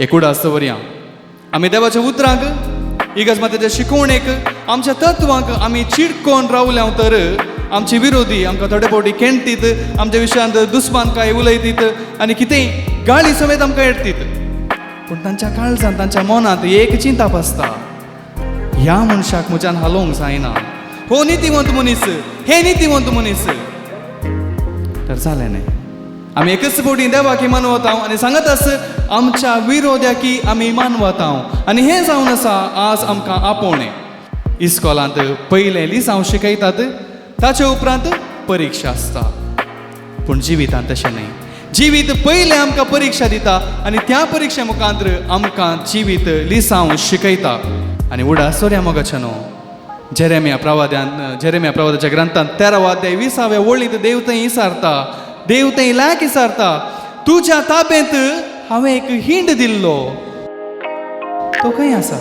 एक उडास दवरया. आमी देवाच्या उतरांक, इगर्ज मातेच्या शिकवणेक, आमच्या तत्वांक आमी चिडकोन रावल्या तर आमचे विरोधी आमकां थोडे फावटी केणटीत, आमच्या विशयांत दुस्मान काय उलयतीत आनी कितेंय गाळी समेत आमकां येडतीत. पूण तांच्या काळजांत, तांच्या मनांत एक चिंताप आसता, ह्या मनशाक म्हज्यान हालोवंक जायना, हो नितीवंत मनीस, हे नितीवंत मनीस. तर जालें न्हय, आमी एकच फावटी देवाक मानवता आनी सांगत आस आमच्या विरोध्याकी आमी मानवता. आनी हें जावन आसा आज आमकां आपोवणें. इस्कोलांत पयलें लिसांव शिकयतात, ताचे उपरांत परिक्षा आसता. पूण जिवितांत तशें न्हय. जिवीत पयलें आमकां परिक्षा दिता आनी त्या परिक्षे मुखांतर आमकां जिवीत लिसांव शिकयता. आनी उडास दवरया मोगाच्या न्हू, जेरेमिया प्रवाद्यान, जेरेमिया प्रवादाच्या ग्रंथात 13वो अध्याय 20व्या वळींत देव थंय विचारता, देव थंय लायक विचारता, तुज्या ताब्यांत हांवें एक हिंड दिल्लो, तो खंय आसा?